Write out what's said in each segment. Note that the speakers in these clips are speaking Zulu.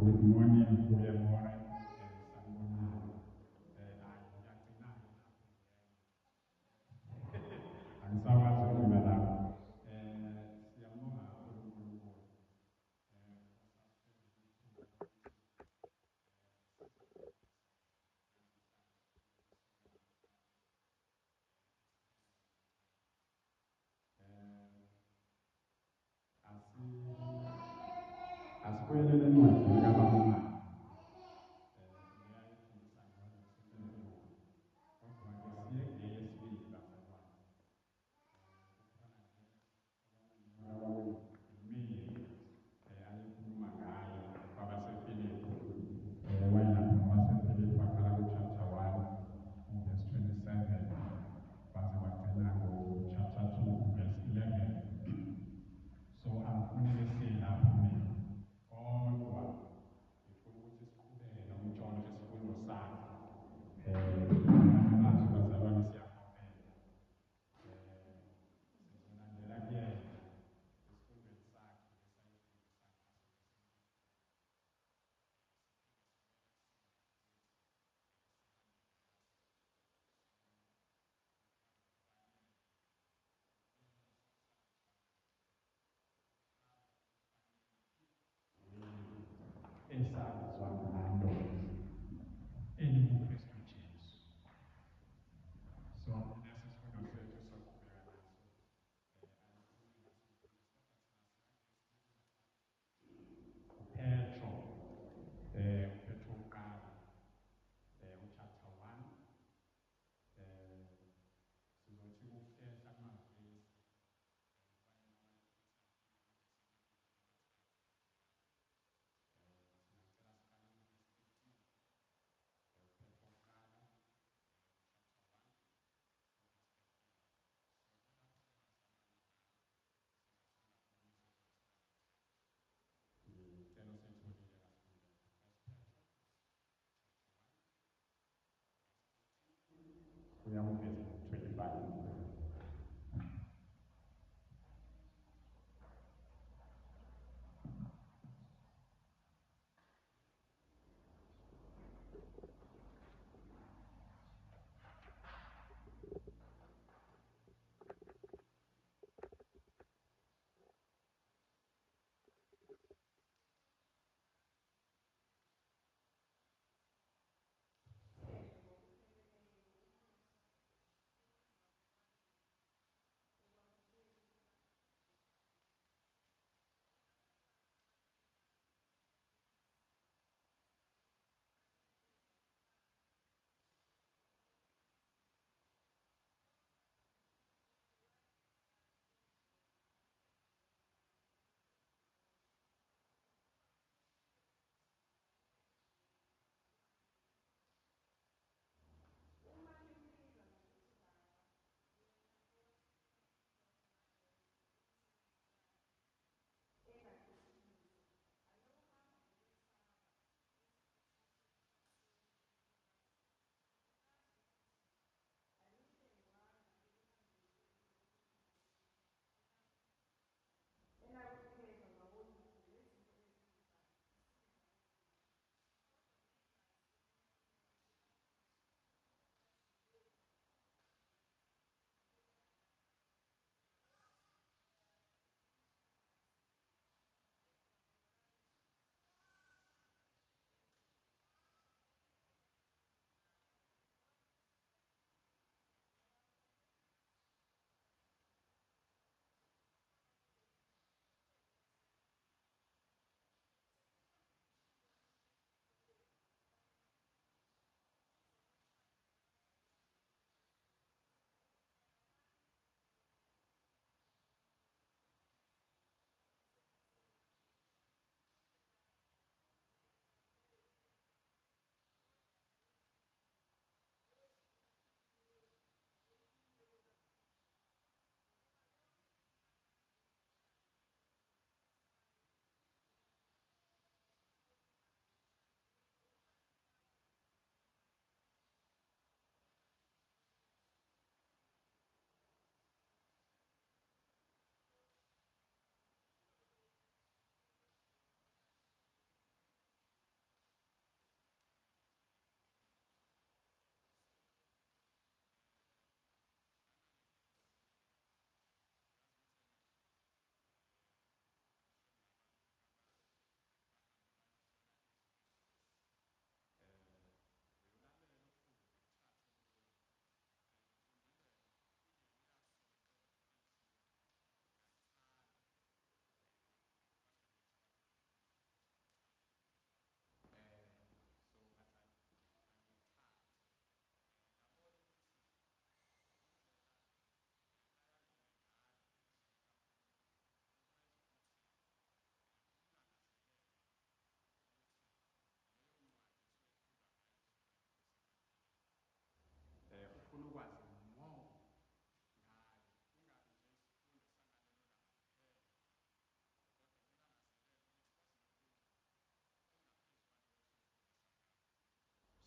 Good morning, goeiemôre en sanibonani. Angisakwazi ukudlula lapho. Siyambonga kakhulu uNkulunkulu. Asibuyelele encwadini kaBaba chapter 2 verse 11. So angifuni siye lapho mina, kodwa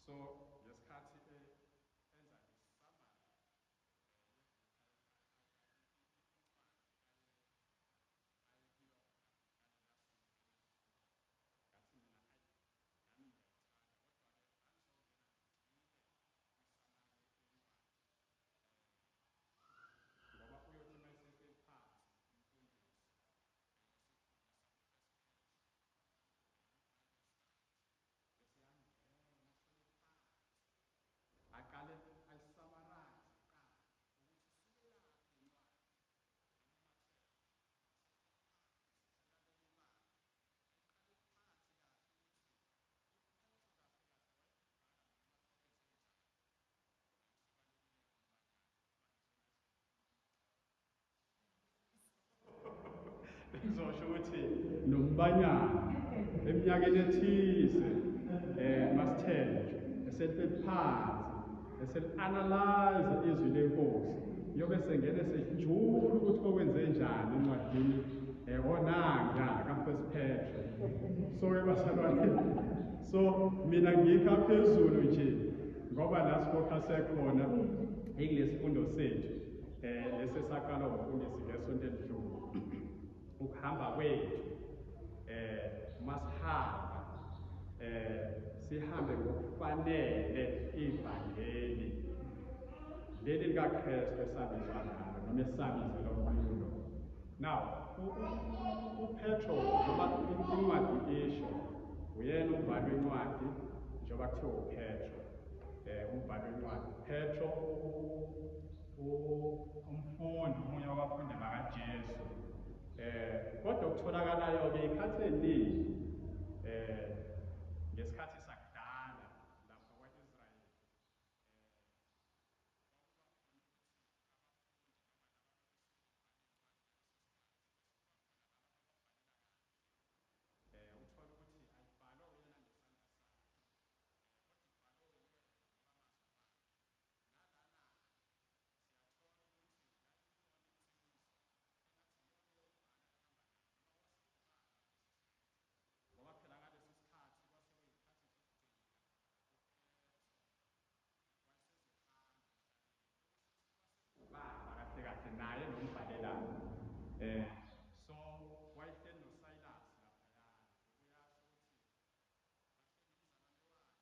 So ngesikhathi enza ngizosho ukuthi nombanyana eminyakeni ethize masithenjwe esehleli phansi esel-analyze izwi lenkosi yobe sengene sejula ukuthi kokwenze njani encwadini onanga ka-First Petro. So-ke bazalwane, so mina ngikha phezulu nje ngoba la sifocus ekhona ikulesifundo sethu lesi esaqala umfundisi ngesonto elidlule. Ukuhamba kwethu masihamba sihambe ngokufanele ivangeli leli likaKristu esabizwa ngalo noma esabizelwa kulo. Now uPetro njengoba incwadi isho uyena umbhali wencwadi, njengoba kuthiwa uPetro umbhali wencwadi Petro umfundi omunye wabafundi bakaJesu. Kodwa okutholakalayo-ke ikhathi eningi ngesikhathi sakudala lapha kwa-Israyeli uthola ukuthi ayibhalwa uyena ngesandla sakhe, ngoba phela ngalesi sikhathi kwase kuyikhathi zokugcina ubaba kahle kahle naye nombhalelayo. So wayehleli noSilas laphayana, kuyasho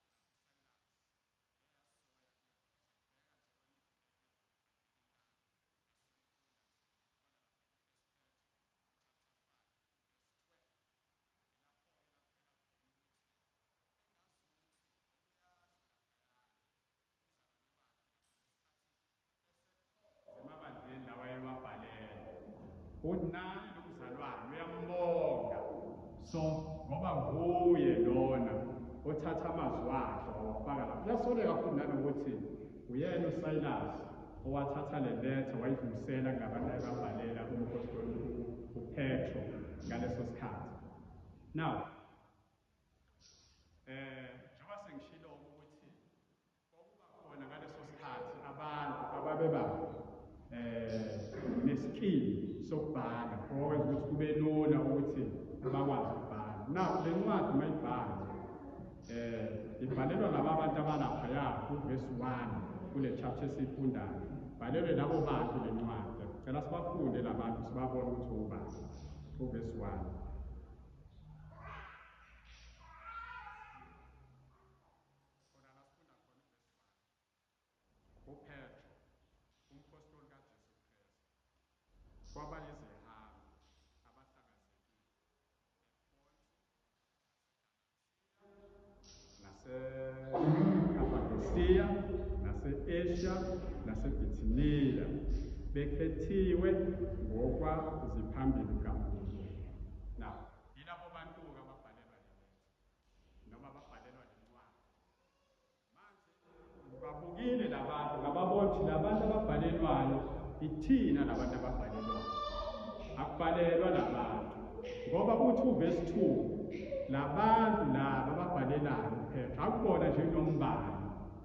ukuthi emabandleni lawa ayewabhalela uthi nani umzalwane uyambonga. So ngoba nguye lona othatha amazwi akhe wawafaka lapho. Kuyasoleka futhi nanokuthi uyena uSilas owathatha le letha wayidlulisela kulabantu ayebabhalela umpostoli uPetro ngaleso sikhathi. Now njengoba sengishilo ukuthi kwakuba khona ngaleso sikhathi abantu ababeba neskill sokubhala okwenza ukuthi kube lula ukuthi bakwazi ukubhala. Now le ncwadi mayibhalwa ibhalelwa laba bantu abalaphaya kuvesi 1 kule chapter esiyifundayo, bhalelwe labo bantu le ncwadi. Cela sibafunde labantu sibabone ukuthi ubani. Uvesi 1. Khona la sifunda khona uvesi 1. UPetro umpostoli kaJesu Kristu kwabayizihambi abahlakazekile naseKapadosiya nase-Asia naseBhithiniya bekhethiwe ngokwaziphambili kaNkulunkulu. Now yilabo bantu-ke ababhalelwa le letha noma ababhalelwa le ncwadi. Manje babukile labantu ngababona ukuthi labantu ababhalelwayo ithina labantu ababhalelwayo, akubhalelwa labantu ngoba uthi uvesi 2 labantu laba ababhalelayo uPetro akubona nje nombani,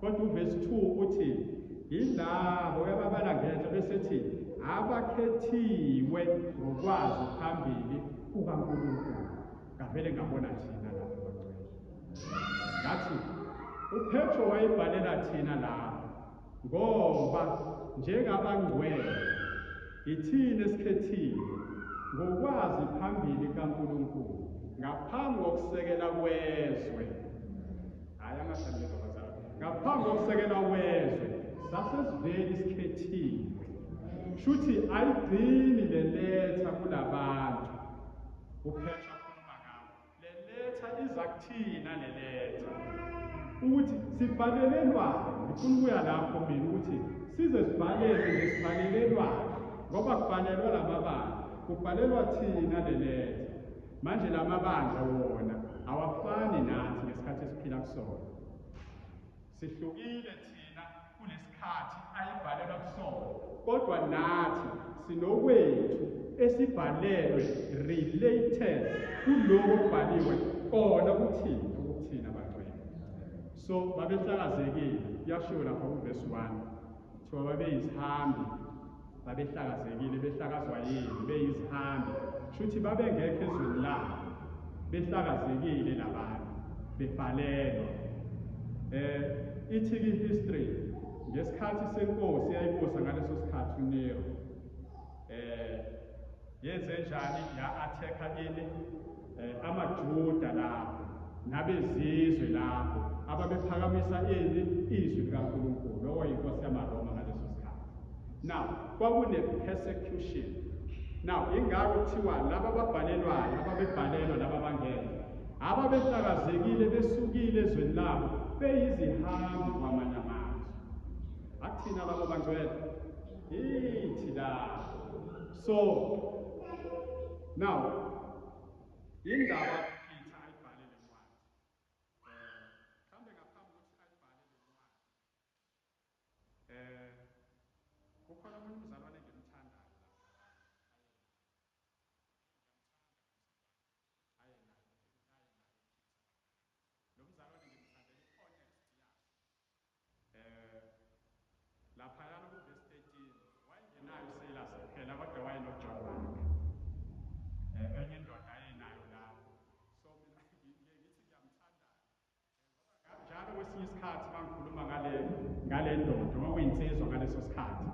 kodwa uvesi 2 uthi yilabo uyababala ngenhla bese ethi abakhethiwe ngokwazi phambili kukaNkulunkulu. Ngavele ngabona thina lapho bangcwele, ngathi uPetro wayibhalela thina lapho ngoba njengabangcwele ithina esikhethiwe ngokwazi phambili kaNkulunkulu ngaphambi kokusekela kwezwe. Hayi, angahlangene bazalwane, ngaphambi kokusekela kwezwe sasesivele isikhethiwe. Shuthi ayigcini le letha kulabantu uPetro akhuluma ngabo, le letha iza kuthina, le letha ukuthi sibhalelelwane. Ngifuna ukuya lapho mina ukuthi size sibhalelwe nje, sibhalelelwane ngoba kubhalelwa lamabandla, kubhalelwa thina le letha. Manje lamabandla wona awafani nathi ngesikhathi esiphila kusona, sihlukile thina kulesikhathi ayibhalelwa kusona, kodwa nathi sinokwethu esibhalelwe related kuloko okubhaliwe kona kuthina, ukuthina abangcwele. So babehlakazekile, kuyashiwo lapha kuvesi 1, kuthiwa babeyizihambi, babehlakazekile. Behlakazwa yini? Beyizihambi, shuthi babengekho ezweni labo, behlakazekile labantu bebhalelwa. Ithi history ngesikhathi senkosi yayibusa ngaleso sikhathi uNero, yenze njani? Ya-attack-a ini? AmaJuda lapho nabezizwe lapho ababephakamisa ini? Izwi likaNkulunkulu, okuyinkosi yamaRoma ngaleso sikhathi. Now kwakune-persecution. Now ingakho kuthiwa laba ababhalelwayo, ababebhalelwa laba abangena, ababehlakazekile besukile ezweni labo beyizihambi kwamanye amazwe. Akuthina labo bangcwele, ithi la. So now indaba Peter ayibhale le ncwadi, mhlambe ngaphambi ukuthi ayibhale le ncwadi, kukhona omunye umzalwane engimthandayo la, aye naye, lo mzalwane ngimthandela i-honesty yakhe. Laphayana kuvesi 13 wayengenayo uSilas kuphela, kodwa wayenoJohn Mark, enye indoda ayenayo lapho. So mina ngiye ngithi ngiyamthanda njalo kwesinye isikhathi uma ngikhuluma ngale ndoda, kwakuyinsizwa ngaleso sikhathi,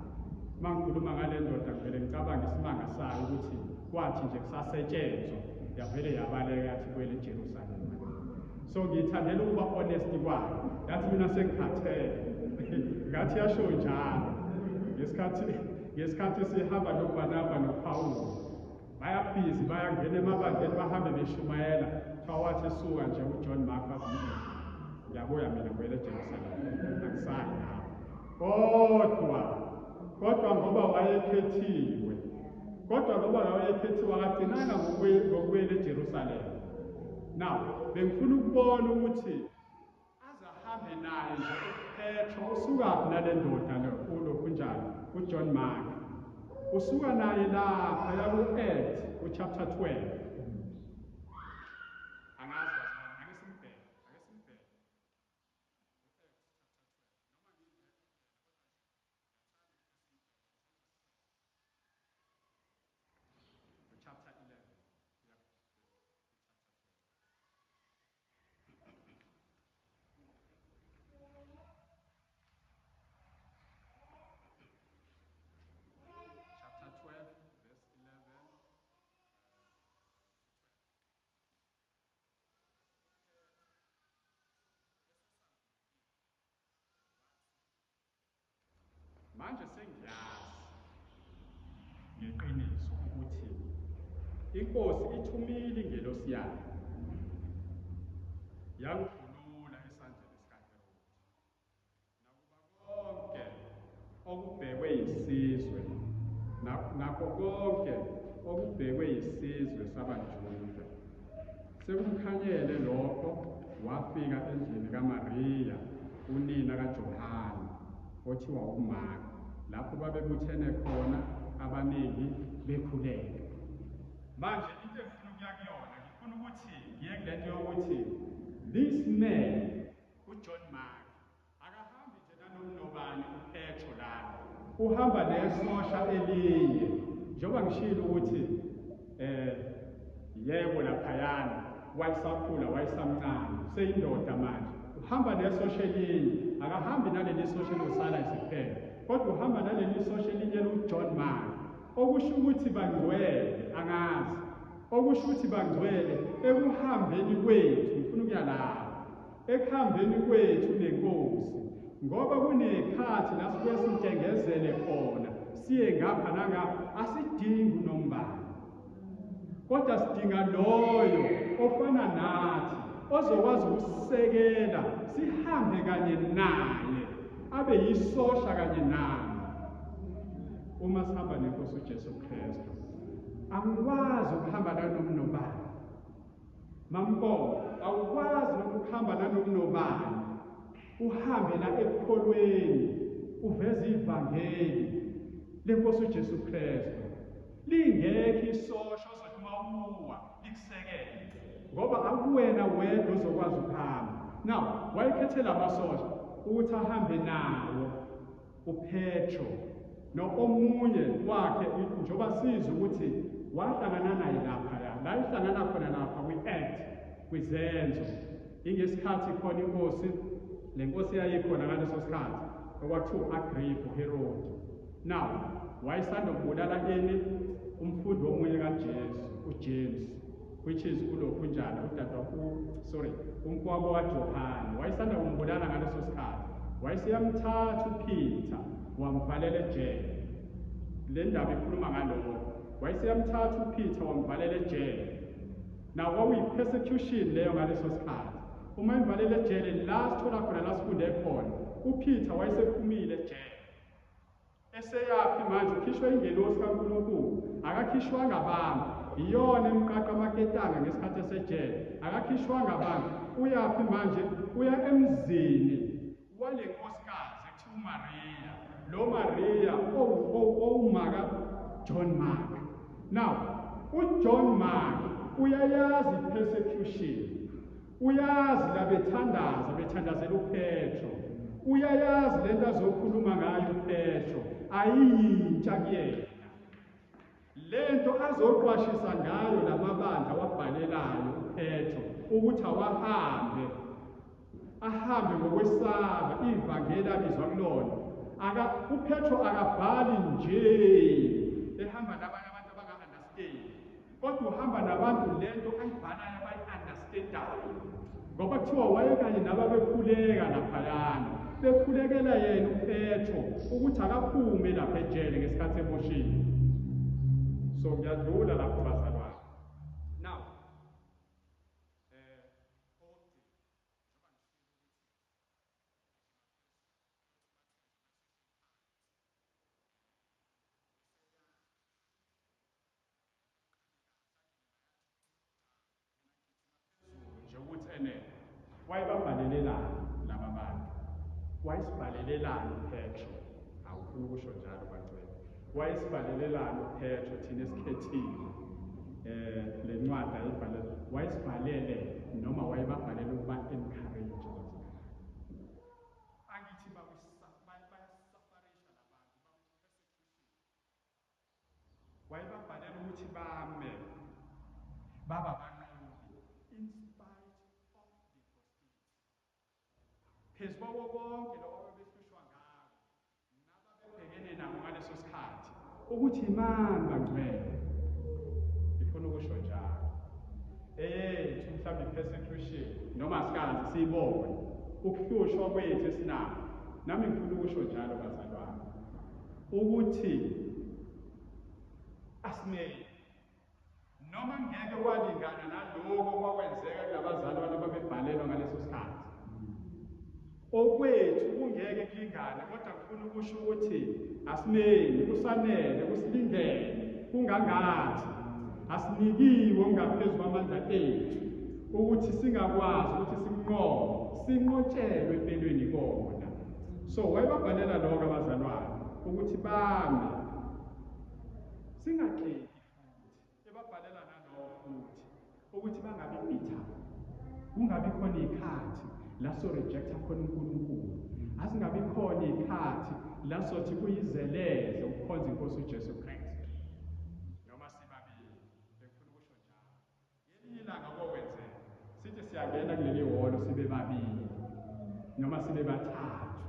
uma ngikhuluma ngale ndoda ngivele ngicabange isimanga sayo ukuthi kwathi nje kusasetshenzwa yavele yabaleka yathi buyele eJerusalema. So ngiyithandela ukuba honest kwayo, yathi mina sengikhathele, ngathi yasho njalo ngesikhathi sihamba noBarnaba noPawulu, bayabhizi bayangena emabandleni bahambe beshumayela. Kuthiwa wathi esuka nje uJohn Mark wathi, ngiyabuya mina, ngibuyele eJerusalema, angisayi lapho. Kodwa ngoba wayekhethiwe, kodwa ngoba wayekhethiwe akagcinanga ngokubuyela eJerusalema. Now bengifuna ukubona ukuthi azahambe naye nje uPetro usukaphi nale ndoda lo ulo kunjani uJohn Mark, usuka naye lapha yaku-Acts ku-chapter 12. Angazi bazalwane, ake simbheke, ake simbheke u-Acts chapter 12, noma ngingekho, chapter 11, chapter 12 verse 11. Manje sengiyazi ngeqiniso ukuthi inkosi ithumile ingelosi yayo yangikhulula esandleni sikaHerode, nakuba konke okubhekwe yisizwe, nakho konke okubhekwe yisizwe sabaJuda sekumkhanyele lokho. Wafika endlini kaMaria unina kaJohane othiwa uMark, lapho babebuthene khona abaningi bekhuleka. Manje into engifuna ukuya kuyona, ngifuna ukuthi ngiye kule nto yokuthi this man uJohn Mark akahambi nje nanomnobani uPetro lana, uhamba nesosha elinye. Njengoba ngishilo ukuthi yebo laphayana wayesakhula, wayesamncane, seyindoda manje. Uhamba nesosha elinye, akahambi naleli sosha elinguSilas kuphela, kodwa uhamba naleli sosha elinye eliwuJohn Mark. Okusho ukuthi bangcwele, angazi. Okusho ukuthi bangcwele ekuhambeni kwethu, ngifuna ukuya lapho. Ekuhambeni kwethu neNkosi, ngoba kunezikhathi la sibuye sintengezele khona, siye ngapha nangapha, asidingi unombani. Kodwa sidinga loyo ofana nathi, ozokwazi ukusisekela, sihambe kanye naye, abe yisosha kanye nami. Uma sihamba neNkosi uJesu Kristu, angikwazi ukuhamba nanoma nobani. Mamko, awukwazi ukuhamba nanoma nobani. Uhambe la ekukholweni, uveze ivangeli lenkosi uJesu Kristu. Lingekho isosha ozothi uma uwa likusekele, ngoba akuwena wedwa ozokwazi ukuhamba. Now, wayekhethela amasosha ukuthi ahambe nawo uPetro no omunye wakhe, njengoba sizwe ukuthi wahlangana naye lapha la ihlangana khona lapha kwi-Act, kwizenzo. Ingesikhathi khona inkosi, le nkosi yayikhona ngaleso sikhathi okwakuthiwa Agrippa Herod. Now, wayesanda ukubulala ini umfundi omunye kaJesu, uJames, which is kulokhu njalo udadwa sorry, umfowabo kaJohane. Wayesanda kumbulala ngaleso sikhathi. Wayeseyamthatha uPeter wamvalela ejele. Le ndaba ikhuluma ngalokho. Wayeseyamthatha uPeter wamvalela ejele. Now kwakuyi-persecution leyo ngaleso sikhathi. Uma imvalela ejele, la sithola khona, la sifunde khona, uPeter wayesephumile ejele. Eseyaphi manje? Ukhishwa ingelosi kaNkulunkulu, akakhishwanga abantu. Iyona emqaqa amaketanga ngesikhathi esejele, akakhishwanga abantu. Uyaphi manje? Uya emzini wale nkosikazi ekuthiwa uMaria. Lo Maria owumaka John Mark. Now, uJohn Mark uyayazi persecution. Uyazi la bethandaza, bethandazela uPetro. Uyayazi lento azokhuluma ngayo uPetro, ayiyintsha kuyena. Lento azoqwashisa ngayo lamabandla wabhalelayo uPetro ukuthi awahambe, ahambe ngokwesaba ivangeli abizwa kulona. UPetro akabhali nje ehamba nabanye abantu abanga-understand, kodwa uhamba nabantu lento ayibhalayo abayi-understandayo, ngoba kuthiwa wayekanye nababekhuleka laphayana, bekhulekela yena uPetro ukuthi akaphume lapha ejele ngesikhathi eboshiwe. So ngiyadlula lapho bazalwane. Now, nje ukuthi ene wayebabhalelelani laba bantu, wayesibhalelelani uPetro. Awufuni ukusho njalo bangcwele, wayesibhalelelani uPetro thina esikhethiwe le ncwadi ayibhalele, wayesibhalele noma wayebabhalele ukuba encourage. Angithi bayasafarisha labantu, wayebabhalela ukuthi bame baba banqobi in spite of the hostility, phezu kwabo bonke lokho ababehlushwa ngako nababebhekene nabo ngaleso sikhathi, ukuthi imani bangcwele. Ngifuna ukusho njalo, eyethu mhlawumbe i-persecution noma sikaze siyibone ukuhlushwa kwethu esinako. Nami ngifuna ukusho njalo bazalwane ukuthi asimele noma ngeke kwalingana naloko kwakwenzeka kulabazalwane ababebhalelwa ngaleso sikhathi. Okwethu kungeke kulingane, kodwa ngifuna ukusho ukuthi asimeli, kusanele, kusilingene, kungangathi asinikiwe okungaphezu kwamandla ethu ukuthi singakwazi ukuthi sinqobe, sinqotshelwe empelweni kona. So wayebabhalela lokho abazalwane ukuthi bame, singaxeki futhi. Ebabhalela nalokho futhi ukuthi bangabi bitter, kungabi khona ikhathi la so rejecta khona uNkulunkulu, asingabi khona ikhathi la sothi kuyizeleze ukukhonza inkosi uJesu Kristu noma sibabili. Bengifuna ukusho njalo. Ngelinye ilanga kokwenzeka sithi siyangena kuleli hholo sibe babili, noma sibe bathathu.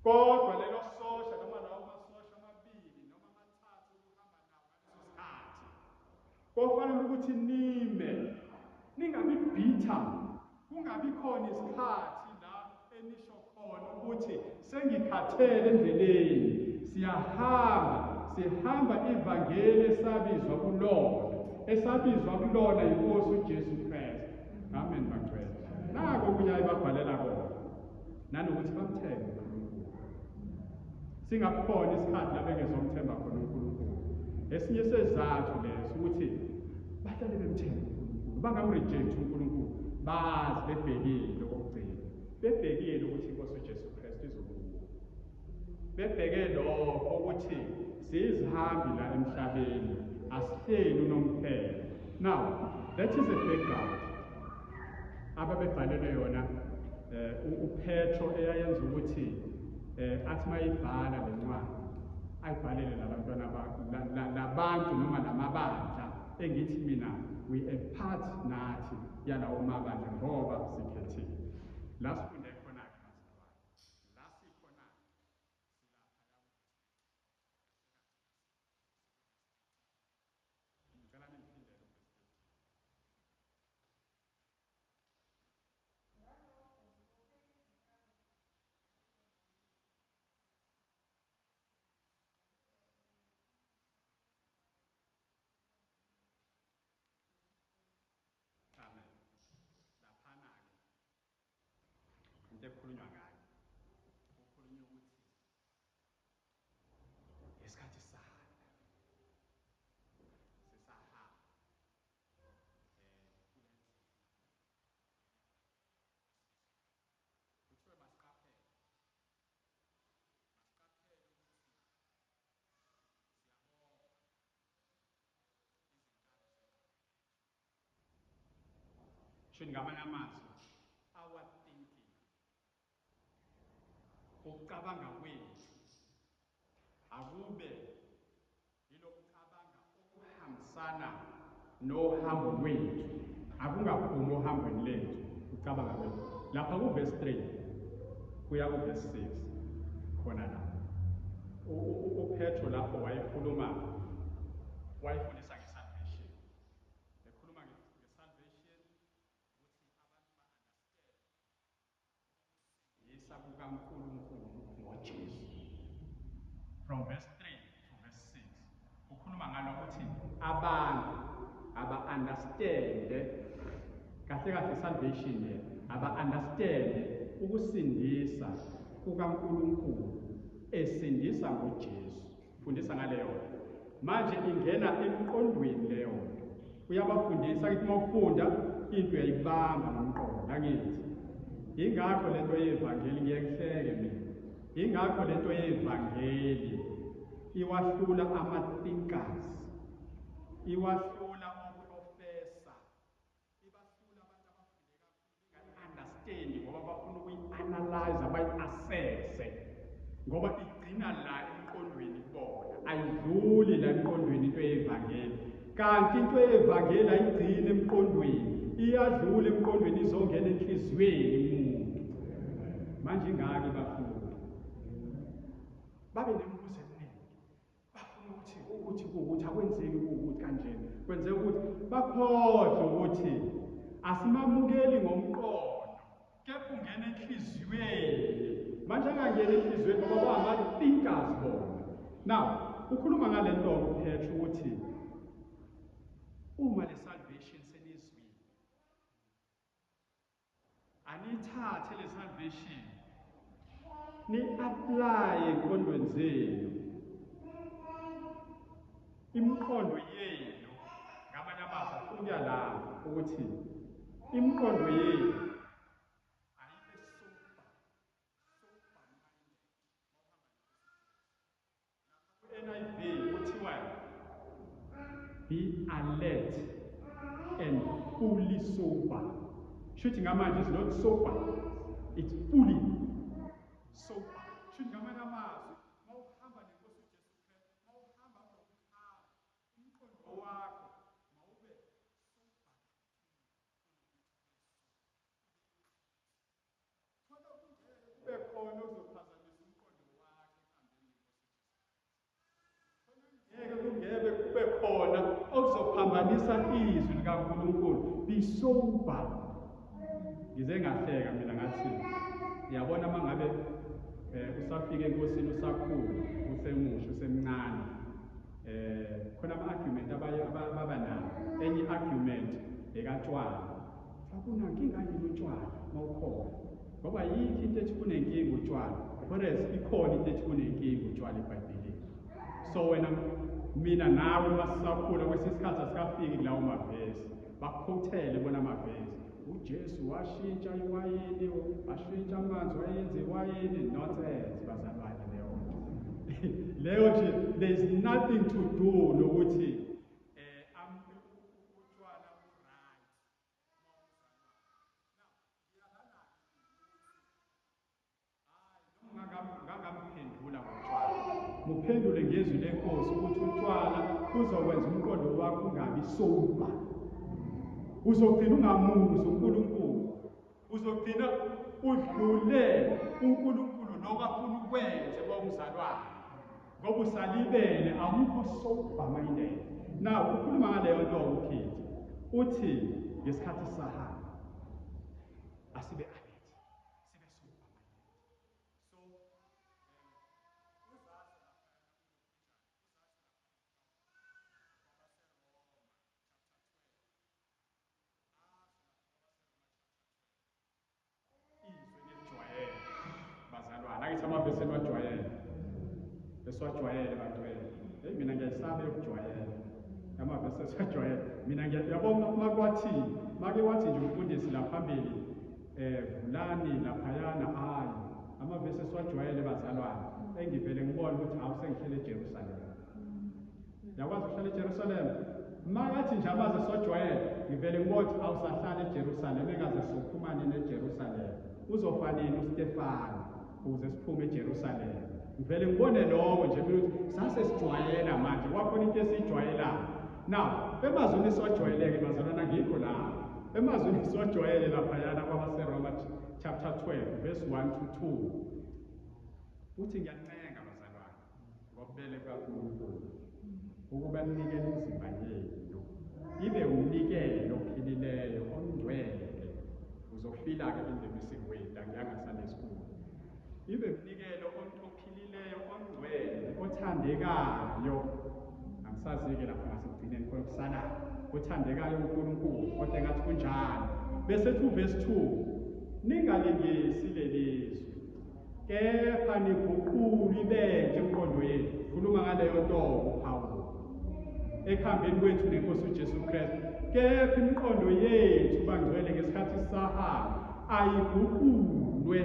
Kodwa lelo sosha noma lawo masosha amabili noma amathathu ukuhamba nawo ngaleso sikhathi, kofanele ukuthi nime, ningabi bitter, kungabi khona isikhathi la enisho khona ukuthi sengikhathele endleleni. Siyahamba, sihamba ivangeli esabizwa kulona, esabizwa kulona inkosi uJesu Kristu. Amen bangcwele. Nako okunye ayibabhalela kona, nanokuthi bamthembe uNkulunkulu. Singakhona isikhathi la bengezomthemba khona uNkulunkulu. Esinye sezathu leso ukuthi bahlale bemthemba uNkulunkulu, bangamreject uNkulunkulu, bazi bebhekile okugcina, bebhekile ukuthi inkosi uJesu Kristu izobuya, bebheke lokho ukuthi siyizihambi la emhlabeni, asihleli unomphela. Now that is a background ababebhalelwe yona uPetro, eyayenza ukuthi athi mayibhala lencwadi ayibhalele labantwana labantu noma lamabandla, engithi mina we a part nathi yalawo mabandla ngoba sikhethile. La sifunde khona-ke bazalwane, la sikhona silapha. Ngicela ningiphindele uverse 13. Amen. Laphana-ke into ekukhulunywa ngayo, kukhulunywa ukuthi ngesikhathi sisahamba sisahamba kule ndlela, kuthiwe masiqaphele, masiqaphele ukuthi siyabopha izinkabi zengqondo yethu. Sho ngamanye amazwi, our thinking, ukucabanga kwethu akube yilokucabanga okuhambisana nohambo lwethu, akungaphumi ohambweni lethu ukucabanga kwethu. Lapha kuverse 3 kuya kuverse 6 khona la uPetro lapho wayekhuluma, wayefundisa ngesalvation, ekhuluma ngesalvation ukuthi abantu ba-understand ukusindisa kukaNkulunkulu ngoJesu. From verse 3 to verse 6 ukhuluma ngalokho ukuthi abantu aba-understande kahle kahle salvation le, aba-understande ukusindisa kukaNkulunkulu esindisa ngoJesu. Fundisa ngaleyo nto. Manje ingena emqondweni leyo nto, uyabafundisa ukuthi uma ufunda into uyayibamba ngomqondo. Angithi ingakho lento yevangeli ngiye ngihleke mina, ingakho lento yevangeli iwahlula ama-thinkers, iwahlula oprofessor, ibahlula abantu abafunde kakhulu, benga-understand ngoba bafuna ukuyi-analyze, bayi-assesse, ngoba igcina la emqondweni kubona, ayidluli la emqondweni into yevangeli. Kanti into yevangeli ayigcini emqondweni, iyadlula emqondweni izongena enhliziyweni umuntu. Manje ingaki bahlula, babe nemibuzo eminingi, bafuna ukuthi ukuthi ukuthi akwenzeki ukuthi kanjena, kwenzeka ukuthi bakhohlwe ukuthi asimamukeli ngomqondo, kepha ungena enhliziyweni. Manje angangena enhliziyweni ngoba bangama-thinkers bona. Now ukhuluma ngale nto uPetro ukuthi uma le salvation senizwile, anithathe le salvation ni-apply engqondweni zenu, imiqondo yenu. Ngamanye amazwi afuna ukuya la ukuthi imiqondo yenu ayibe sober, sober minded. Ku-NIV kuthiwa be alert and fully sober. Shuthi ngamanje is not sober, it's fully sober. Shuthi ngamanye amazwi mawuhamba nenkosi uJesu Kristu, mawuhamba kulokuhamba, umqondo wakho mawube sober. Uphambanisa izwi likaNkulunkulu. Be sober. Ngize ngahleka mina ngathi uyabona mangabe usafika enkosini usakhula usemusha usemncane khona ama-argument abaye baba nawo. Enye i-argument ekatshwala, akunankinga yini utshwala mawukhona, ngoba yikho into ethi kunenkinga utshwala, whereas ikhona into ethi kunenkinga utshwala eBhayibhelini. So wena mina nawe masisakhula kwesinye isikhathi asikafiki kulawo mavesi, bakukhothele bona amavesi. uJesu washintsha iwayini, washintsha amanzi wayenza iwayini. Nonsense bazalwane, leyo nto leyo nje there is nothing to do nokuthi utshwala bu-right. Ngangamphendula ngotshwala, muphendule ngezwi lenkosi ukuthi utshwala kuzokwenza umqondo wakho ungabi sober, uzogcina ungamuzwa uNkulunkulu, uzogcina udlule uNkulunkulu lokho afuna ukwenze kwawumzalwane, ngoba usalibele, awukho sober minded. Now ukhuluma ngaleyo nto uPeter, uthi ngesikhathi sahamba asibe alert, sibe sober minded. So bazalwane, akithi amavesi eniwajwayele, esiwajwayele bagcwele. Hey, mina ngiyayisaba yokujwayela amavesi esiwajwayele. Mina ngiyabona makwathi make wathi nje umfundisi la phambili vulani laphayana, hayi amavesi esiwajwayele bazalwane, engivele ngibone ukuthi awu sengihlele eJerusalem. Yakwazi ukuhlala eJerusalem? Makathi nje amaze esiwajwayele, ngivele ngibone ukuthi awusahlala eJerusalem, engaze sophuma nini eJerusalem, uzofa nini uStefano ukuze siphume eJerusalem. Ngivele ngibone lokho nje mina ukuthi sase sijwayela manje, kwakhona into esiyijwayelayo. Now emazwini esiwajwayeleke bazalwana, ngikho la emazwini esiwajwayele laphayana kwabaseRoma chapter 12 verse 1 to 2, uthi ngiyancenga bazalwane ngobubele bukaNkulunkulu ukuba ninikele imizimba yenu ibe umnikelo ophilileyo ongcwele. Uzofila-ke in the missing word, angiyanga Sunday school. Ibe umnikelo ophilileyo ongcwele othandekayo. Angisazi-ke lapha ngasekugcineni khona kusalayo othandekayo uNkulunkulu, kodwa engathi kunjalo. Bese ethi uverse 2, ningalingisi lelizwe kepha niguqule ibentshe imiqondo yenu. Khuluma ngaleyo nto uPawulu ekuhambeni kwethu nenkosi uJesu Kristu, kepha imiqondo yethu bangcwele ngesikhathi sahamba ayiguqulwe.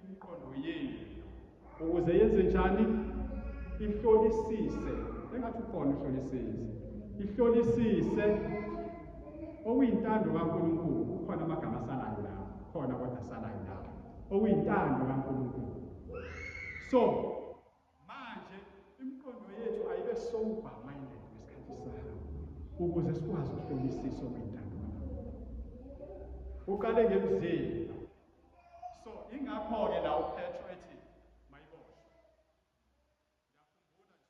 Imiqondo yenu ukuze yenze njani? Ihlolisise, engathi ukhona uhlolisise, ihlolisise okuyintando kaNkulunkulu. Kukhona amagama asalayo lapho, khona kodwa asalayo lapho, okuyintando kaNkulunkulu. So manje imiqondo yethu ayibe sober minded ngesikhathi sahamba ukuze sikwazi ukuhlolisisa okuyintando kaNkulunkulu. Uqale ngemzimba. So ingakho-ke la uPetro ethi mayiboshwe. Ngiyakhumbula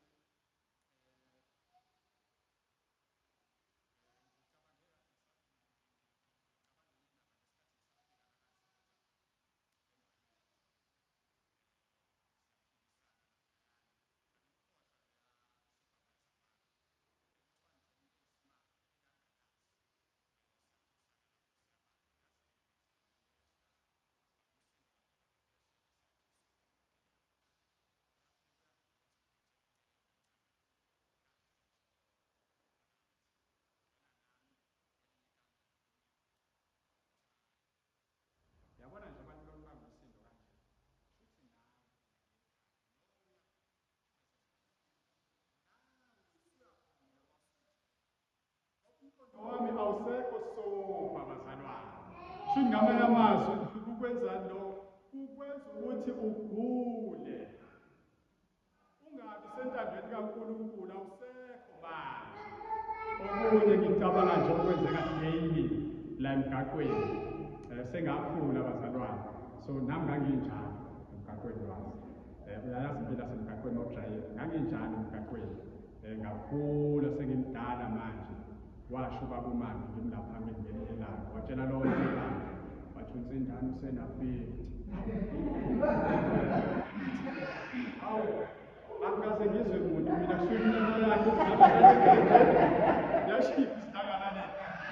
nje yabona nje abantu lokubamba umsindo kanje, shuthi nawe umqondo wami awusekho sober bazalwane. Shuthi ngamanye amazwi kukwenza lo kukwenza ukuthi ugule, ungabi sentandweni kaNkulunkulu, awusekho manje. Okunye ngicabanga nje okwenzeka daily la emgaqweni, sengakhula bazalwane, so nami nganginjalo emgaqweni wazi, uyayazi impilo. Ngakhula sengimdala manje, washo ubaba uMangi ngimlapha ngelinye ilanga, watshela lonke ibandla, wathi uNsindane usena-50. Hawu, angikaze ngizwe muntu mina kusho iminyaka yakhe yashipha isidakalale.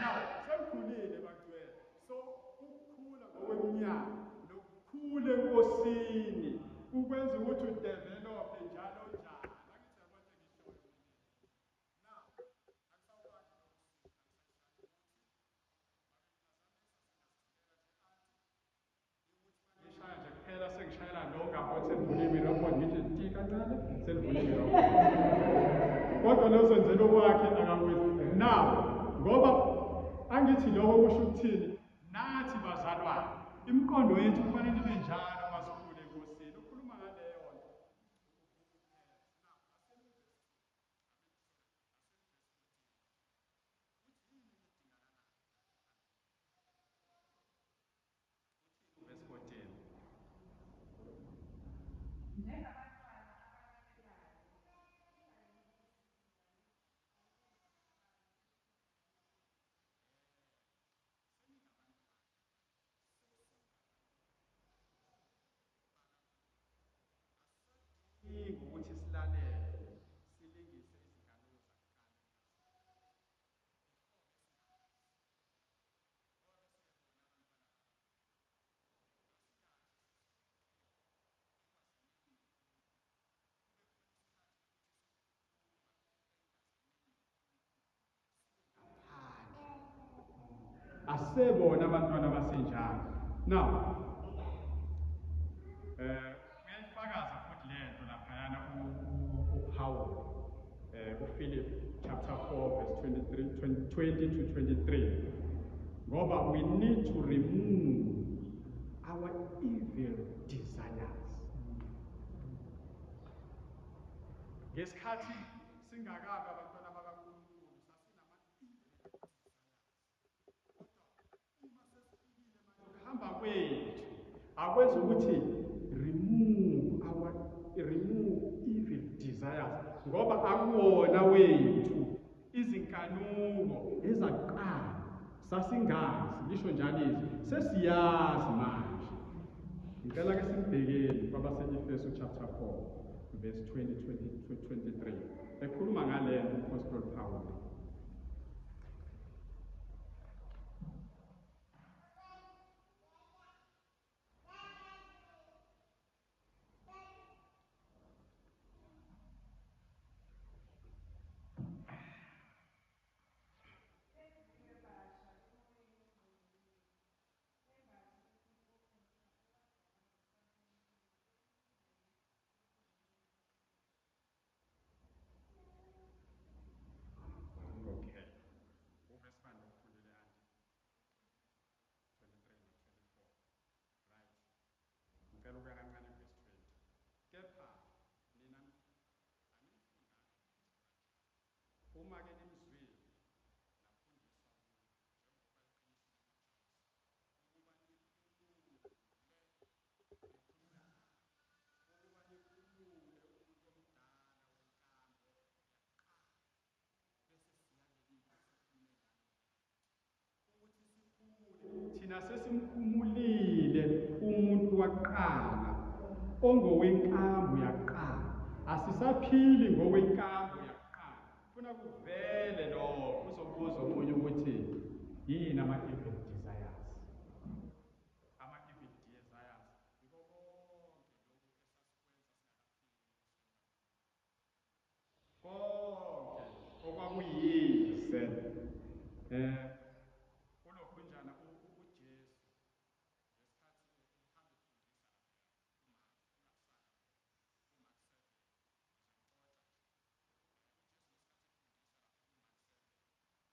Now, sengikhulile bacwele. So ukukhula ngokweminyaka nokukhula enkosini kukwenza ukuthi udevelophe njalo njalo. Ngishaya nje kuphela sengishayela lo ngapho selivulile irobot ngithi ti kancane selivulile irobot. Kodwa lo senzela okwakhe akakwenzi. Now ngoba angithi lokho kusho ukuthini, nathi bazalwane imiqondo yethu kufanele ibe njalo masikhule enkosini. Ukhuluma ngaleyo nto. Verse 14. Ukuthi silalele silingise izinkanuko zakuqala. Asebona abantwana abasenjalo. Now, uyayifakaza futhi lento laphayana uPaul, uPhilip chapter 4 verse 23, 20 to 23. Ngoba we need to remove our evil desires. Ngesikhathi singakabi abantwana bakaNkulunkulu sasinama evil desires. Kodwa uma sesifikile manje ukuhamba kwethu akwenza ukuthi remove evil desires, ngoba akuwona wethu izinkanuko ezaqala sasingazi, lisho njalo izwi, sesiyazi manje. Ngicela ke simbhekeni kwabase-Efesu chapter 4 verse 20, 20 to 23, ekhuluma ngale nto uMpostoli Paul. Okay. Uverse 1 ufundile anje. 23 no 24. Right. Ngicela ukuya kancane verse 20. Kepha nina anifundanga uma ke nimzwile nafundiswa kuye njengoba iqiniso likuJesu, ukuba nikhulule umuntu omdala wenkambo yakuqala, bese siya kuleli esikhulume ngalo, ukuthi sikhule thina sesimkhumulile umuntu waqala ongowenkambo yaqala, asisaphili ngowenkambo yaqala. Funa kuvele lokho, uzobuza omunye ukuthi yini ama-evil desires. Ama-evil desires yiko konke lokhu esasiwenza singakaphili, konke okwakuyize. Ulokhunjana uJesu ngesikhathi ehamba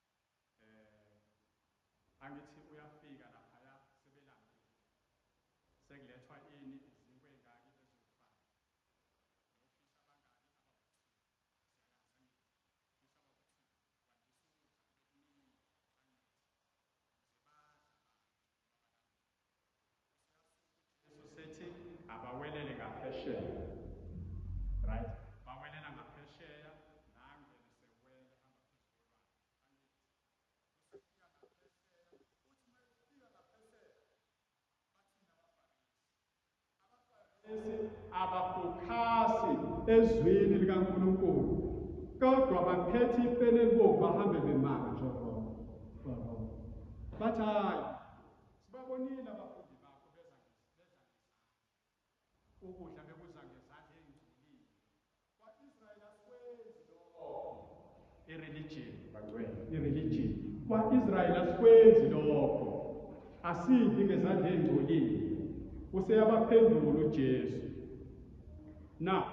efundisa kuMark, angithi uyafika laphaya sebelambile, sekulethwa ini izinkwa ey'ngaki eziwu-5 nofisha abangaki abawu-2, siyayazi angithi fisha abawu-2, kwandisa ukudla kube kuningi, angithi ukuze badle abantu ngoba balambile. Ujesu sethi abawelele ngaphesheya, right? Bawelela ngaphesheya, nangu Abafokhasi ezwini likaNkulunkulu, kodwa baphethe ipeni elibomvu bahambe bemanga njengoba bathi hayi, sibabonile abafundi bakho beza ukudla bekuza ngezandla ey'ngcolile. Kwa-Israyeli asikwenzi lokho. I-religion, bangcwele, i-religion. Kwa-Israyeli asikwenzi lokho. Asidli ngezandla ey'ngcolile. Useyabaphendula uJesu. Now,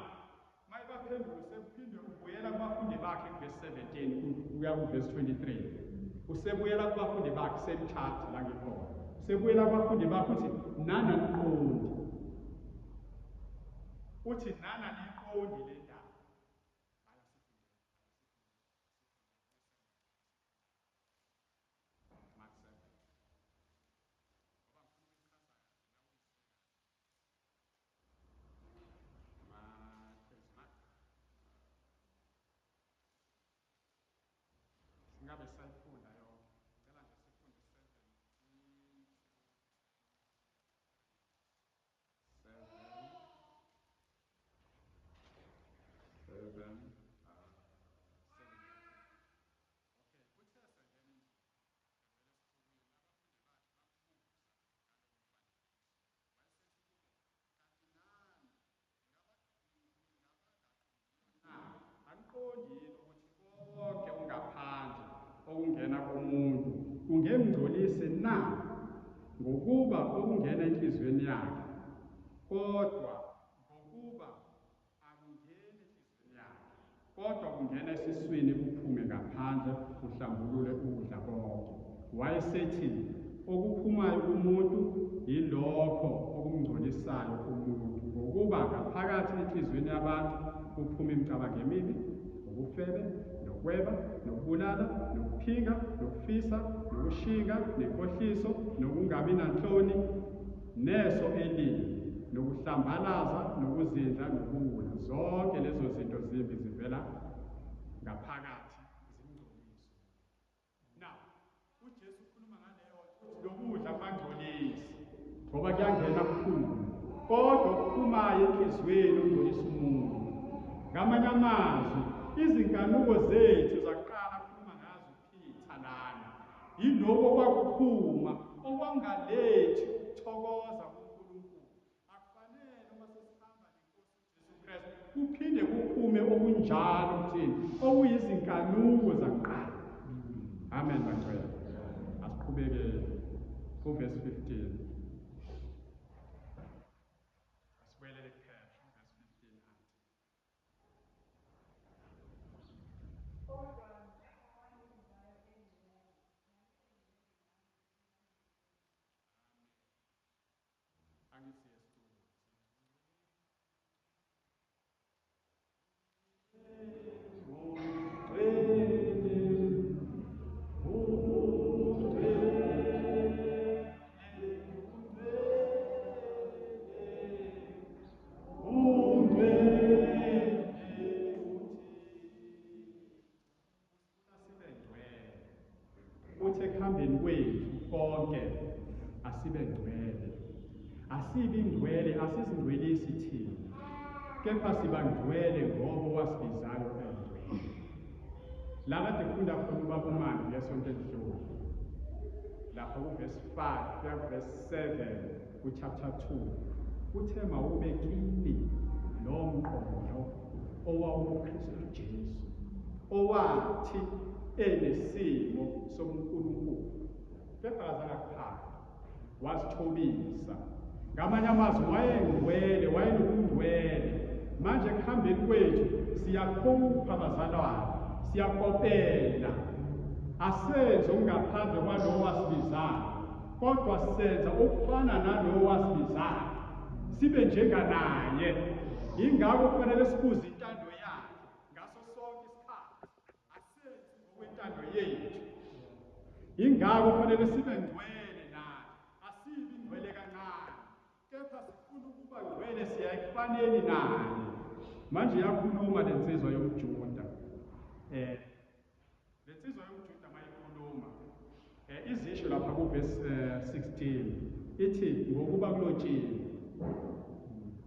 mayebaphendula sekuphinde ubuyela kubafundi bakhe kuvesi 17 kuya kuvesi 23. Usebuyela kubafundi bakhe, same chapter la ngikhona. Usebuyela kubafundi bakhe uthi nana niqondi. Uthi nana niqondi le ndaba. Mark 7. Singabe sayifunda yonke. Ngicela nje sifunde 7 7 7 Angiqondi yini ukuthi konke okungaphandle okungena kumuntu kungemngcolise na, ngokuba okungena enhliziyweni yakhe, kodwa ngokuba akungeni enhliziyweni yakhe, kodwa kungena esiswini kuphume ngaphandle kuhlambulule ukudla konke. Wayesethi okuphumayo kumuntu yilokho okumngcolisayo umuntu, ngokuba ngaphakathi enhliziyweni yabantu kuphuma imicabango emibi, ubufebe, nokweba, nokubulala, nokuphinga, nokufisa, nokushinga, nenkohliso, nokungabi nanhloni, neso elibi, nokuhlambalaza, nokuzindla, nobuwula. Zonke lezo zinto zimbi zivela ngaphakathi, zingcoliswe. Now, uJesu ukhuluma ngaleyo uthi lokudla kwangcolisi ngoba kuyangena kuphume, kodwa okuphumayo enhliziyweni ungcolisa umuntu. Ngamanye amazwi, izinkanuko zethu zakuqala khuluma ngazo uPeter lana, yiloko kwakuphuma okwangalethi ukuthokoza kuNkulunkulu. Akufanele uma sesihamba nenkosi uJesu Kristu kuphinde kuphume okunjalo kuthini, okuyizinkanuko zakuqala. Amen bangcwele. Asiqhubeke kuvesi 15. Asibuyelele kuPetru verse 15 athi. Kodwa njengoba nibizayo engcwele, Angithi yesicula. Uthi ekuhambeni kwethu konke asibe ngcwele. Asibi ngcwele, asizingcwelisi thina, kepha siba ngcwele ngoba owasibizayo engcwele. La kade kufunda khona ubaba uMandi ngesonto elidlule, lapha kuvesi 5 kuya kuvesi 7 kuchapter 2, uthe mawube kini lo mqondo owawukuKristu Jesu, owathi enesimo sobuNkulunkulu kepha akazange akuphake, wazithobisa. Ngamanye amazwi wayengcwele, wayenobungcwele. Manje ekuhambeni kwethu siyakhupha bazalwane, siyakopela, asenze okungaphandle kwalowo wasibizayo, kodwa senza okufana nalowo wasibizayo, sibe njenganaye. Yingakho kufanele sibuze intando yakhe ngaso sonke isikhathi, asenzi ngokwentando yethu. Yingakho kufanele sibe ngcwele nathi, asibi ngcwele kancane, kepha sifuna ukuba ngcwele, siya ekufaneni naye. Manje iyakhuluma le nsizwa yomJuda. Le nsizwa yomJuda mayikhuluma izisho lapha kuvesi 16 ithi ngokuba kulotshiwe.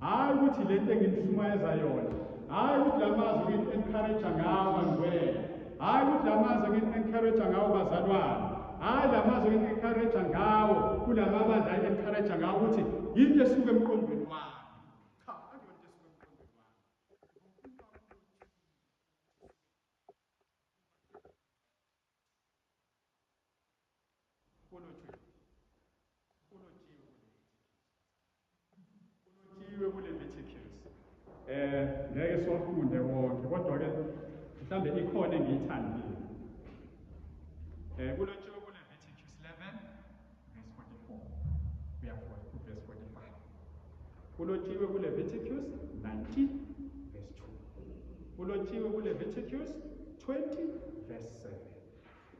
Hayi ukuthi lento enginishumayeza yona, hayi ukuthi lamazwi engini-encourage ngawo bangcwele, hayi ukuthi lamazwi engini-encourage ngawo bazalwane, hayi lamazwi engini-encourage ngawo kulamabandla engi-encourage ngawo ukuthi yinto esuka emqondweni wami. Cha, akuyona into esuka emqondweni wami. Kulotshiwe kuLeviticus. Ngeke siwafunde wonke, kodwa ke mhlambe ikhona engiyithandile. Kulotshiwe kuLeviticus 11 verse 44 kuya ku verse 45. Kulotshiwe kuLeviticus 19 verse 2. Kulotshiwe kuLeviticus 20 verse 7.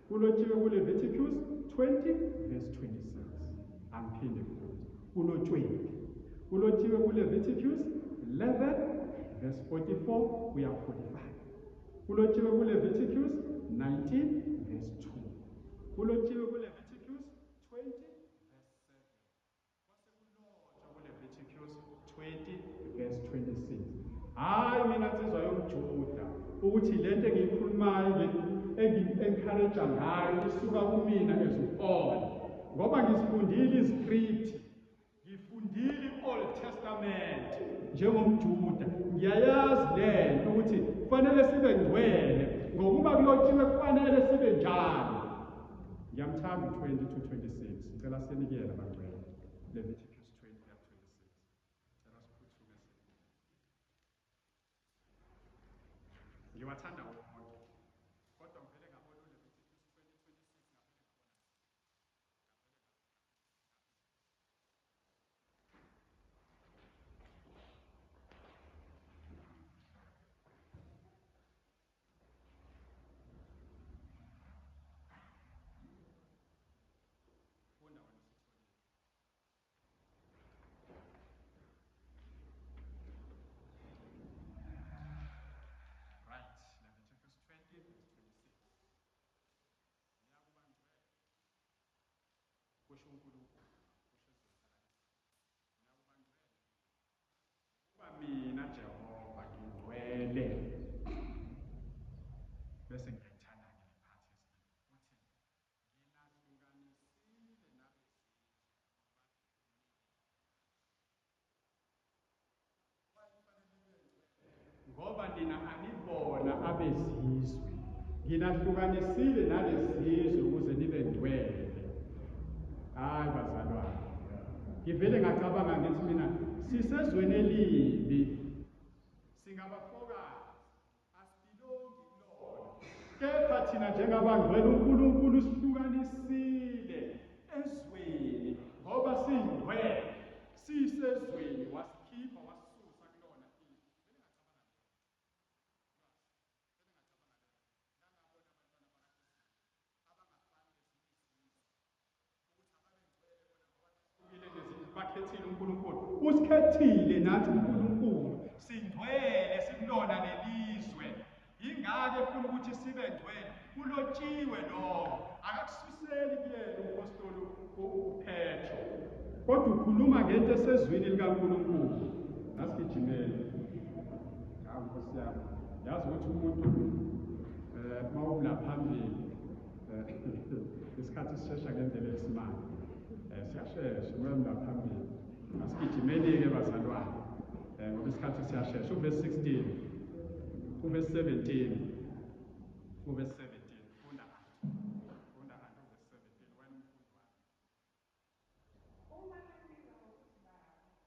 Kulotshiwe kuLeviticus 20 verse 26. Angiphinde futhi. Kulotshiwe. Kulotshiwe kuLeviticus 11 verse 44 kuya 45. Kulotshiwe kuLeviticus 19 verse 2. Kulotshiwe kuLeviticus 20 verse 7. Kwasekulotshwa kuLeviticus 20 verse 26. Hayi mina nsizwa yomJuda ukuthi lento engiyikhulumayo engi-encourage ngayo isuka kumina as uPaul, ngoba ngizifundile iziscript, ngifundile i-Old Testament njengomJuda, ngiyayazi lento ukuthi kufanele sibe ngcwele ngokuba kulotshiwe kufanele sibe njalo. Ngiyamthanda u-20 to 26. Ngicela sinikele bangcwele. Leviticus 20 to 26. Ngicela siphuthume sinikele. Ngiwathanda wonke. Kodwa ngivele ngabona uLeviticus 20:26 ngavele ngabona. Funda wena usitholile. Right, Leviticus 20 verse 26. Niyakuba ngcwele, kusho uNkulunkulu, kusho ezwakalayo. Niyakuba ngcwele, kuba mina Jehova ngingcwele. Bese ngiyayithanda-ke le part yesibili. Uthi, nginahlukanisile nabezizwe ngoba nina anibona abezizwe, nginahlukanisile nalezizwe ukuze nibe ngcwele. Hayi bazalwane, ngivele ngacabanga ngithi mina sisezweni elibi, singabafokazi, asibilongi kulona, kepha thina njengabangcwele uNkulunkulu usihlukanisile ezweni ngoba singcwele, sisezweni, wasikhipha wasisusa kulona izwe. Bakhethile uNkulunkulu, usikhethile nathi uNkulunkulu, singcwele sikulona lelizwe. Ingake efuna ukuthi sibe ngcwele, kulotshiwe lokho. Akakususeli kuyena umpostoli uPetro, kodwa ukhuluma ngento esezwini likaNkulunkulu. Asigijimele. Hawu Nkosi yami, yazi ukuthi umuntu mawula phambili isikhathi sishesha ngendlela esimanga. Siyashesha mawula phambili. Asigijimeni-ke bazalwane, ngoba isikhathi siyashesha. Uverse 16, uverse 17, uverse 17. Funda funda uverse 17 wena umfundi wami. Uma nimbiza ngokuthi Baba, yena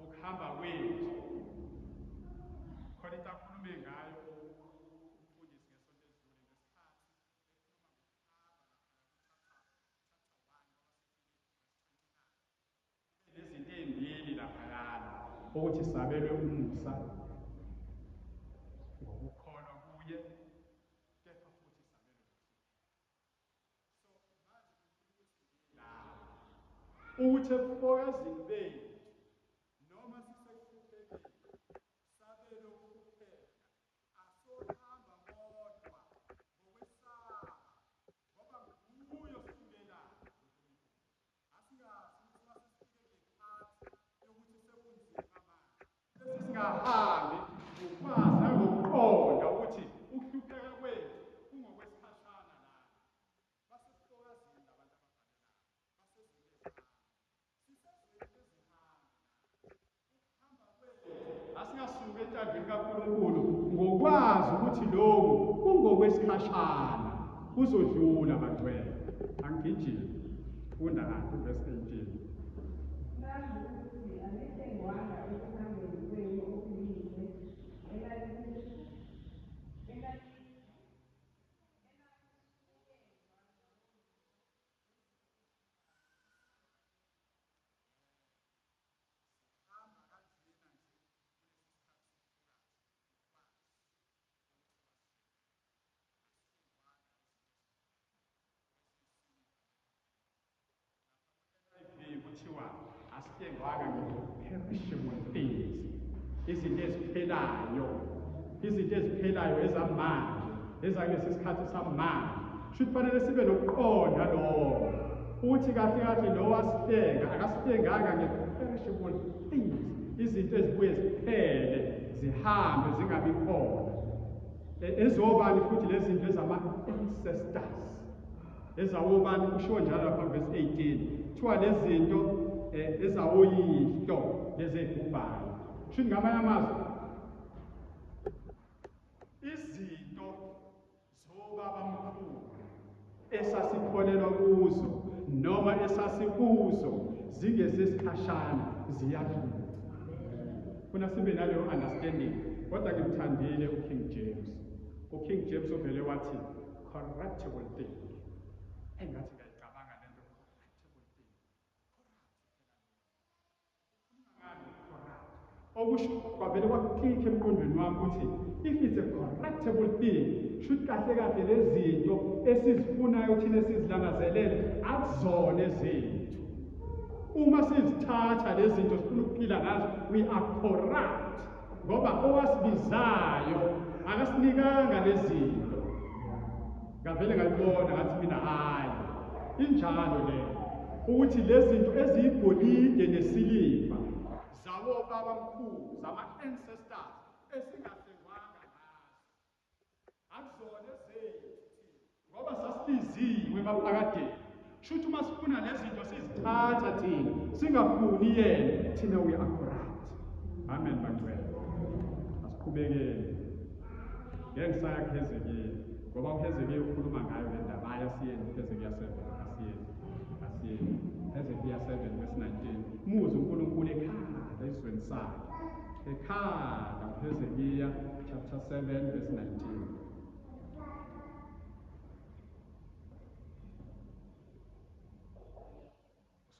ukuhamba kwethu khona into akhulume ngayo umfundisi ngesonto edlule ngesikhathi ekhuluma ngokuhamba lapha nezinto ezimbili laphayana, ukuthi sabelwe umusa ngokukholwa kuye, kepha futhi sabelwe nokuhlupheka. So manje la ukuthi ebufokazini bethu noma sisekuhluphekeni, Ukwazi ukuthi lokhu kungokwesikhashana, kuzodlula bangcwele. Angigijimi. Funda kahle verse 18. Nazi ukuthi anihlengwanga ekuhambeni kwenu okuyize Kuthiwa asihlengwanga nge-perishable things, izinto eziphelayo, izinto eziphelayo ezamanje, ezalesi sikhathi samanje. Shuthi kufanele sibe nokuqonda lokho ukuthi kahle kahle lo wasihlenga akasihlenganga nge-perishable things, izinto ezibuye ziphele zihambe zingabi khona. Ezobani futhi lezi zinto ezama-ancestors, ezawobani kushiwo njalo lapha verse 18, kuthiwa lezi zinto ezawoyihlo lezi ey'gubhayo. Shuthi ngamanye amazwi izinto zobabamkhulu esasikholelwa kuzo noma esasikuzo zingezesikhashana, ziyadlula. Funa sibe naleyo understanding. Kodwa ngimthandile uKing James. UKing James uvele wathi corruptible thing. Engathi ngiyayicabanga lento, corruptible thing. Corrupt. Okusho kwavele kwaklikha emqondweni wami ukuthi if it's a corruptible thing, shuthi kahle kahle lezi zinto esizifunayo thina esizilangazelele akuzona ezethu. Uma sizithatha lezi zinto sifuna ukuphila ngazo, we are corrupt, ngoba owasibizayo akasinikanga lezi zinto. Ngavele ngayibona ngathi mina hayi, injalo le ukuthi lezi zinto eziyigolide nesiliva zawobabamkhulu, zama-ancestors esingahlengwanga ngazo, akuzona ezethu ngoba sasibiziwe emaphakadeni. Shuthi uma sifuna lezi zinto sizithatha thina, singafuni yena, thina we are corrupt. Amen bangcwele. Asiqhubekeni. Ngeke ngisaya kuHezekiya, ngoba uHezekiya ukhuluma ngayo le ndaba. Hayi, asiyeni uHezekiya 7, asiyeni, asiyeni Hezekiya 7 verse 19. Muzwe uNkulunkulu ekhala esizweni sakhe, ekhala. uHezekiya chapter 7 verse 19.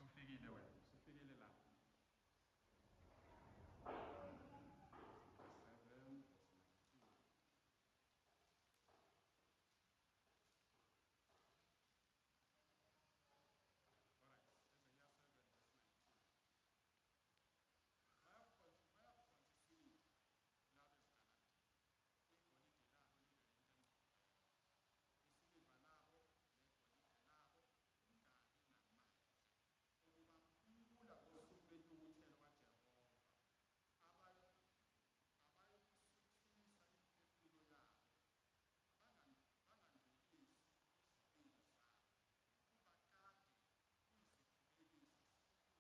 Usufikile wena, usufikile lapha.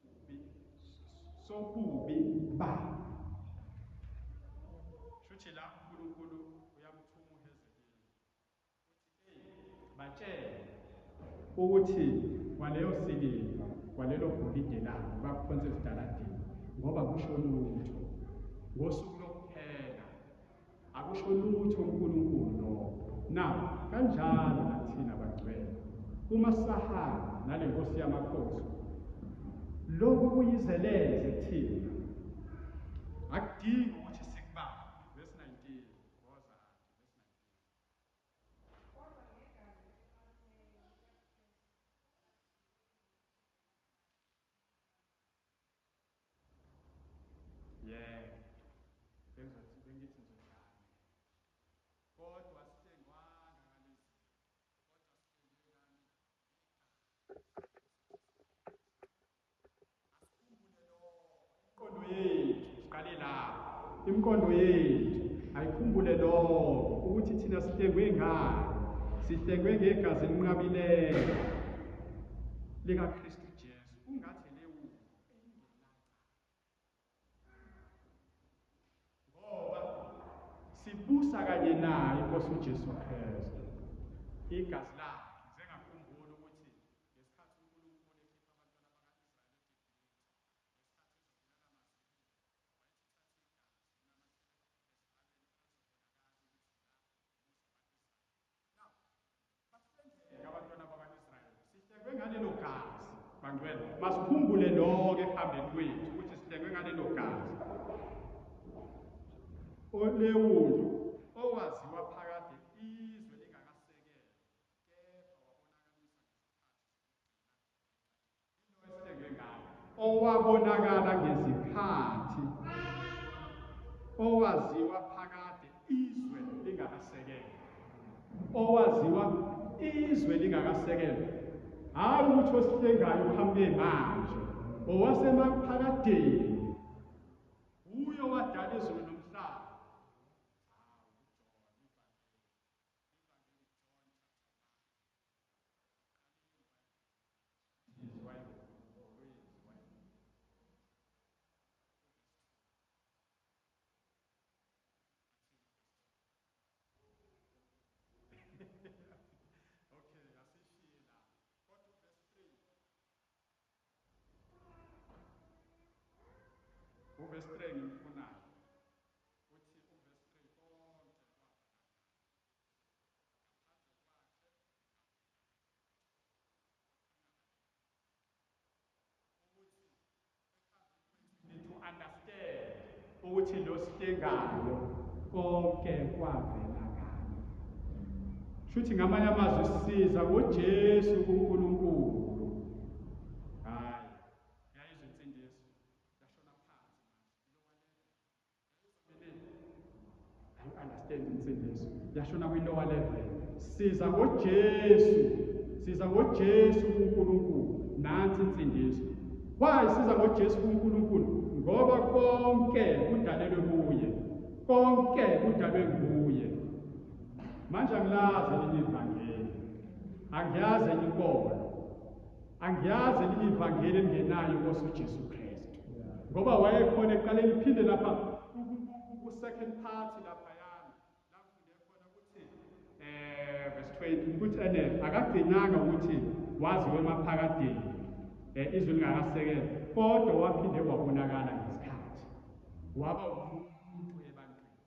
7. Sobubi ba. Shuthi la uNkulunkulu uyamthuma uHezekiya uthi batshele ukuthi kwaleyo siliva kwalelo golide labo bakuphonse ezitaladini, ngoba kusho lutho ngosuku lokuphela, akusho lutho uNkulunkulu lokho. Now kanjalo nathina bangcwele, uma sahamba nale Nkosi yamakhosi, lokhu kuyizeleze kuthina, akudingi ukuthi sikubambe. Verse 19. Woza verse 19. Yebo, bengizothi bengithi ngizothi kodwa asihlengwanga ngalezi, kodwa sihlengwe ngani? Imiqondo yethu siqale lapho, imiqondo yethu ayikhumbule lokho ukuthi thina sihlengwe ngani, sihlengwe ngegazi elinqabileyo likaKristu Jesu. Ungathi lewu ngoba Sibusa kanye naye inkosi uJesu Kristu. Igazi lakhe ngisengakhumbula ukuthi ngesikhathi uNkulunkulu ekhipha abantwana baka-Israyeli ngesikhathi ezobulala amazibulo, wayethatha igazi sihlengwe ngalelo gazi. Bangcwele, masikhumbule lokho ekuhambeni kwethu ukuthi sihlengwe ngalelo gazi olewundlu owaziwa phakade izwe lingakasekelwa, kepha wabonakalisa ngesikhathi ngayo, owabonakala ngezikhathi, owaziwa phakade izwe lingakasekelwa, owaziwa izwe lingakasekelwa. Hayi ukuthi osihlengayo uqhamuke manje, owasemaphakadeni, uyo wadala izulu nomhlaba. Uverse 3 ngimfunayo. Uthi uverse 3 konke need to understand ukuthi lo sihlengayo konke kwavela ngayo. Shuthi ngamanye amazwi siza ngoJesu kuNkulunkulu. Hayi, yayizwa insindiso yashona phansi manje. I understand insindiso yashona kwi-lower level. Siza ngoJesu, siza ngoJesu kuNkulunkulu. Nansi insindiso. Why siza ngoJesu kuNkulunkulu? Ngoba konke kudalelwe kuye, konke kudalwe nguye. Manje angilazi elinye ivangeli, angiyazi enye inkolo, angiyazi elinye ivangeli elingenayo inkosi uJesu Kristu, ngoba wayekhona ekuqaleni. Phinde lapha ku-second part laphayana la ngifunde khona ukuthi verse 20 ukuthi ene akagcinanga ukuthi waziwe emaphakadeni izwe lingakasekelwa, kodwa waphinde wabonakala ngesikhathi, waba umuntu ebantwini.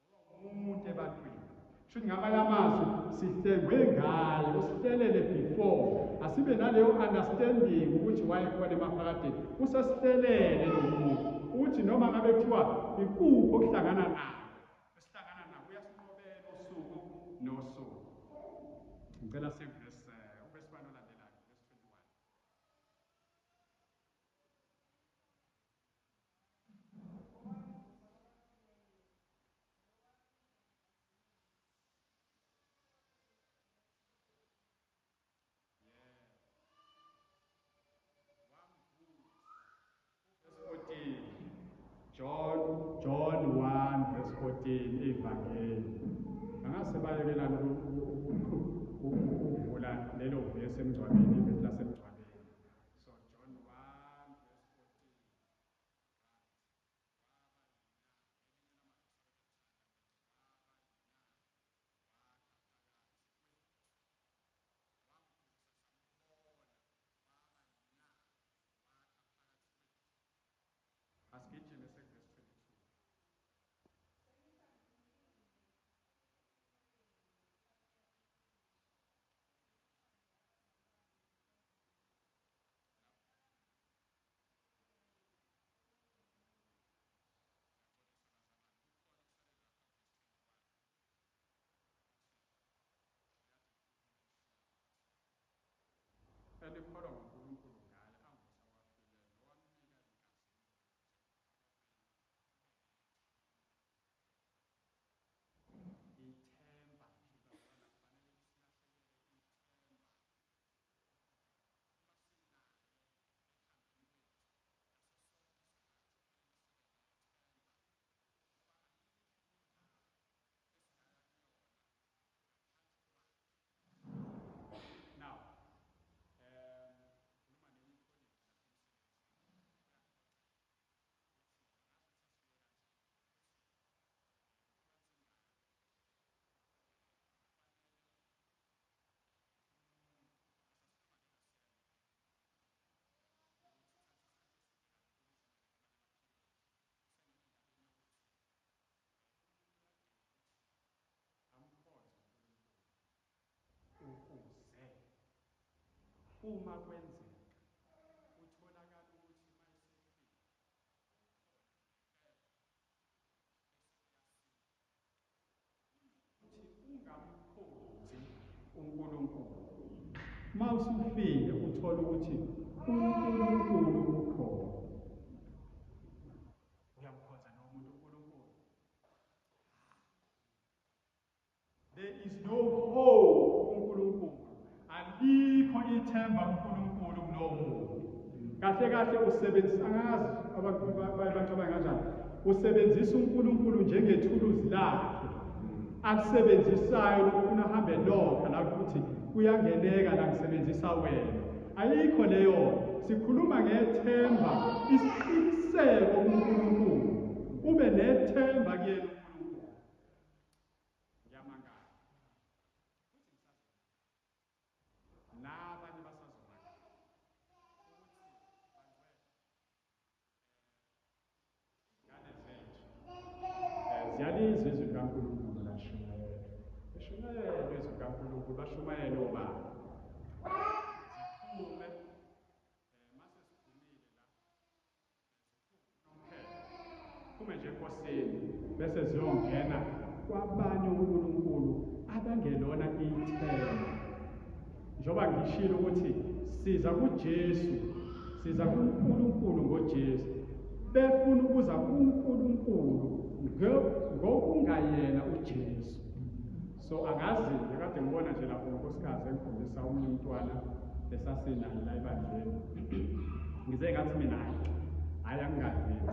UJesu waba umuntu ebantwini. Shuthi ngamanye amazwi sihlengwe ngaye, usihlelele before. Asibe naleyo understanding ukuthi wayekhona emaphakadeni, usesihlelele lo muntu ukuthi noma ngabe kuthiwa ikuphi okuhlangana naye, esihlangana naye uyasinqobela usuku nosuku. Ngicela sikuverse uverse 1 olandelayo, verse 21. Verse 14. John 1 verse 14 ivangeli. Angase bayekelana ukuvula lelo verse emngcwabeni, ivesi lasemngcwabeni. So John 1 verse 14. Asigijime sekuverse 22. Enikholwa nguNkulunkulu ngaye amvusa kwabafileyo nowamnika inkazimulo. Ithemba bazalwane kufanele lisilahlekele ithemba. Uma sinaye ekuhambeni kwethu ngaso sonke isikhathi kufanele sibe nethemba, ngoba ayikho enye indawo esingaya kuyona ngaphandle kwakhe. Now, Uma kwenzeka utholakala ukuthi mayesefile ungamkhonzi uNkulunkulu. Mawusufile uthola ukuthi uNkulunkulu ukhona. Uyamkhonza nomuntu uNkulunkulu. There is no hope kuNkulunkulu. Alikho ithemba kuNkulunkulu kulowo muntu. Kahle kahle usebenzisa, angazi abantu bacabanga kanjani. Usebenzisa uNkulunkulu njengethuluzi lakhe alisebenzisayo lokufuna ahambe lokho la ukuthi kuyangeneka la ngisebenzisa wena. Ayikho leyo. Sikhuluma ngethemba, isiqiniseko kuNkulunkulu. Ube nethemba kuyena uNkulunkulu. Ngiyamangala. Nabanye basazomangala ukuthi bangcwele ingane zethu ziyalizwa izwi likaNkulunkulu lashumayela. Beshumayela izwi likaNkulunkulu, bashumayele obaba. Ziphume mase siphumile la, ziphume nje enkosini bese ziyongena kwabanye uNkulunkulu abangelona ithemba. Njengoba ngishilo ukuthi siza kuJesu, siza kuNkulunkulu ngoJesu, befuna ukuza kuNkulunkulu ngokungayena uJesu. So angazi, kade ngibona nje lapho unkosikazi engikhombisa omunye umntwana esasinaye la ebandleni. Ngize ngathi mina hayi, hayi angingazenzi.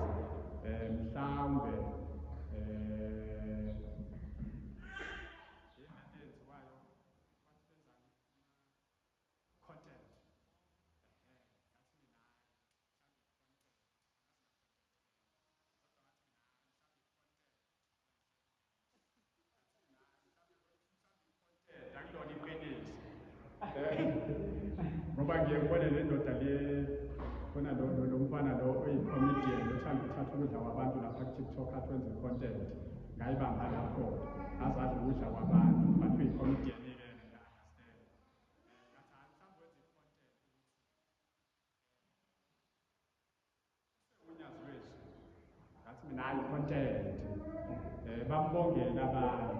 Mhlawumbe yenziwayo content. Akulona iqiniso. Ngoba ngiye ngibone le ndoda le khona lo mfana lo oyi-comedian othanda ukuthatha ukudla kwabantu lapha ku-TikTok athi wenze content. Ngayibamba lapho azadla ukudla kwabantu but uyi-comedian-ke ngiya-understand. Ngathi hayi mhlawumbe wenze i-content ukuthi unyazi lwethu. Ngathi mina hayi content. Bambongela abanye.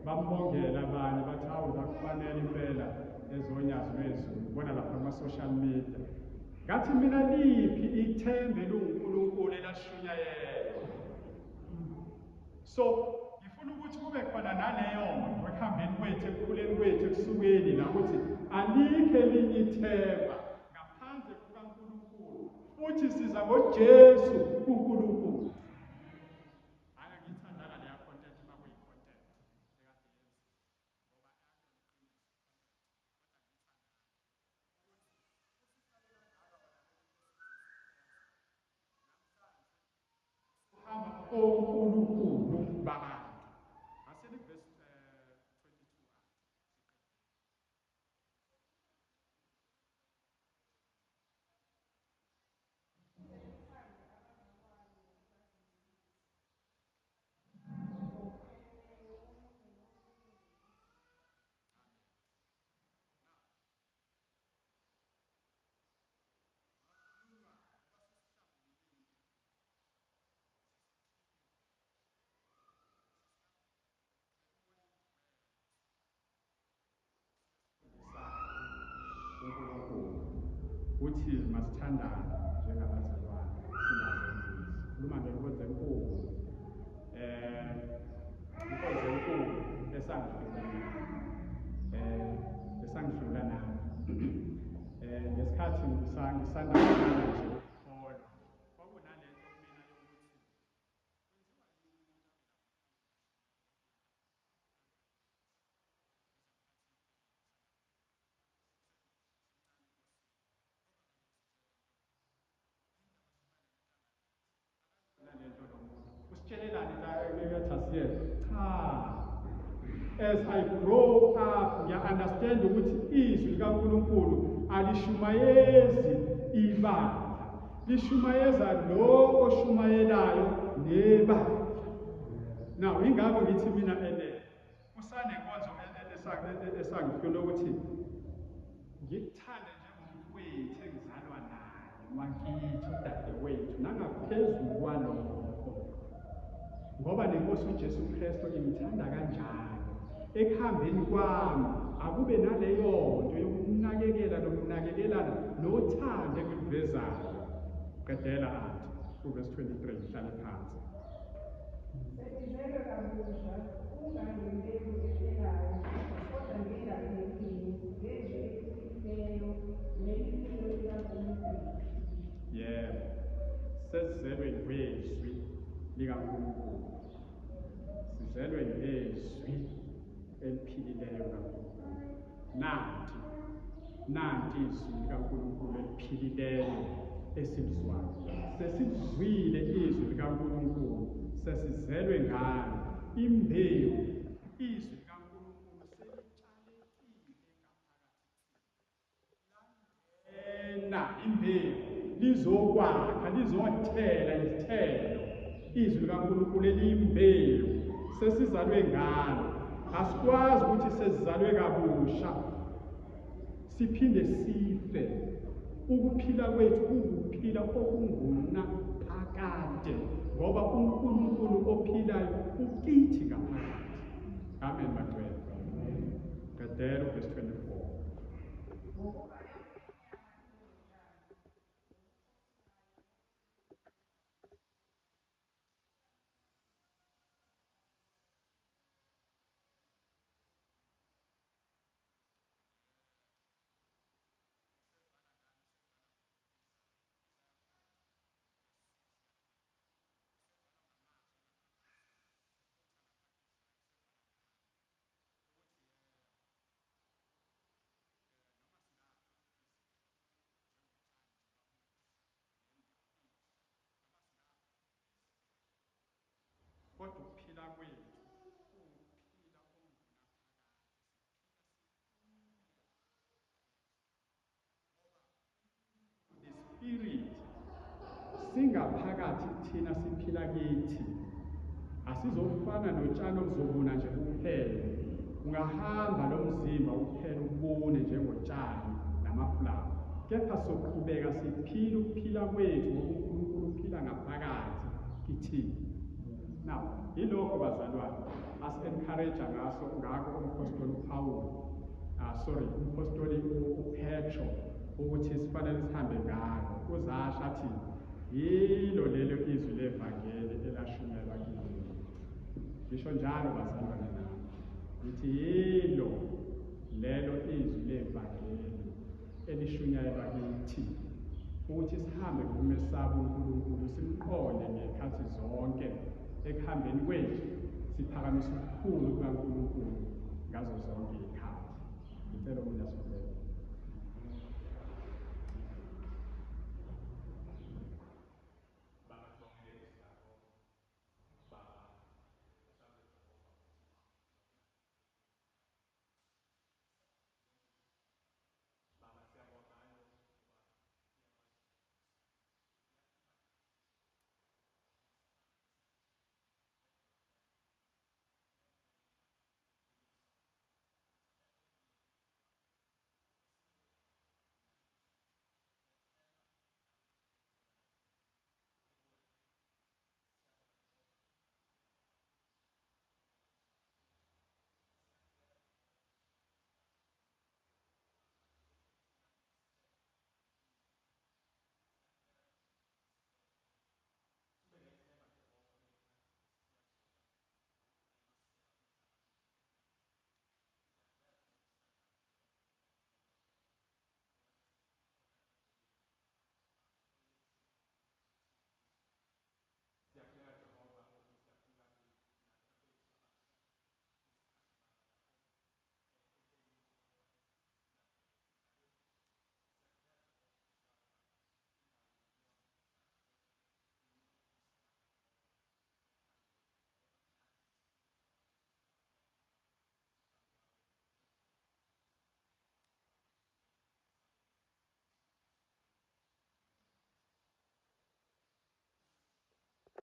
Bambongela abanye bathi hawu akufanele impela ezonyazi lwezulu. Ubona lapha kuma-social media. Ngathi mina liphi ithemba elinguNkulunkulu elashunyayelwa. So ngifuna ukuthi kube khona naleyo nto ekuhambeni kwethu, ekukhuleni kwethu, ekusukeni la ukuthi alikho elinye ithemba ngaphandle kukaNkulunkulu, futhi siza ngoJesu kuNkulunkulu. Hayi angiyithandanga leya content uma kuyi-content ekade yenziwa, ngoba hamba oNkulunkulu babantu. Asini verse 22. uNkulunkulu uthi masithandane njengabazalwane singazenzisi. Khuluma ngenkonzo enkulu. Inkonzo enkulu esangidlula esangidlula nami. Ngesikhathi ngisanda kuqala nje ukukholwa, kwakunalento kumina yokuthi cha, as I grow up ngiya-understand ukuthi izwi likaNkulunkulu alishumayezi ibandla, lishumayeza lo oshumayelayo nebandla. Now ingakho ngithi mina ene kusanenkonzo esangifuna ukuthi ngikuthande. wakithi, udadewethu, nangaphezulu kwalokho, ngoba nenkosi uJesu Kristu imthanda kanjalo. Ekuhambeni kwami akube naleyo nto yokunakekela nokunakekelana nothando engilivezayo. Qedela athi kuvesi 23, ngihlale phansi. Sesizelwe kabusha, kungangembewu ephelayo, kodwa ngengapheliyo, ngezwi eliphilileyo nelimiyo likaNkulunkulu. Yebo, sesizelwe ngezwi likaNkulunkulu. Sizelwe ngezwi eliphilileyo kaNkulunkulu. Nanti izwi likaNkulunkulu eliphilileyo esilizwayo. Sesilizwile izwi likaNkulunkulu, sesizelwe ngalo. Imbewu, izwi likaNkulunkulu selitshalekile ngaphakathi. Na imbewu lizokwakha, lizothela izithelo. Izwi likaNkulunkulu eliyimbewu sesizalwe ngalo. Asikwazi ukuthi sesizalwe kabusha siphinde sife. Ukuphila kwethu kuwukuphila okungunaphakade, ngoba uNkulunkulu ophilayo ukithi ngaphakathi. Amen bangcwele. Qedela verse 24. Kodwa ukuphila kwethu kuwukuphila okungunaphakade. The spirit singaphakathi thina, siphila kithi. Asizofana notshani obuzobuna nje kuphela. Ungahamba lo mzimba uphela ubune njengotshani namafulawa, kepha soqhubeka siphila ukuphila kwethu ngoba uNkulunkulu uphila ngaphakathi kithina. Now, yilokho bazalwane asi-encourage ngaso ngakho umpostoli uPaul, sorry, umpostoli uPetro, ukuthi sifanele sihambe ngalo. Uzasho athi yilo lelo izwi levangeli elashunyelwa kini. Ngisho njalo bazalwane nami, ngithi yilo lelo izwi levangeli elishunyayelwa kithi, ukuthi sihambe ngokumesaba uNkulunkulu, simqonde ngezikhathi zonke. Ekuhambeni kwethu siphakamisa ukukhulu kukaNkulunkulu ngazo zonke izikhathi. Ngicela umuntu asivele.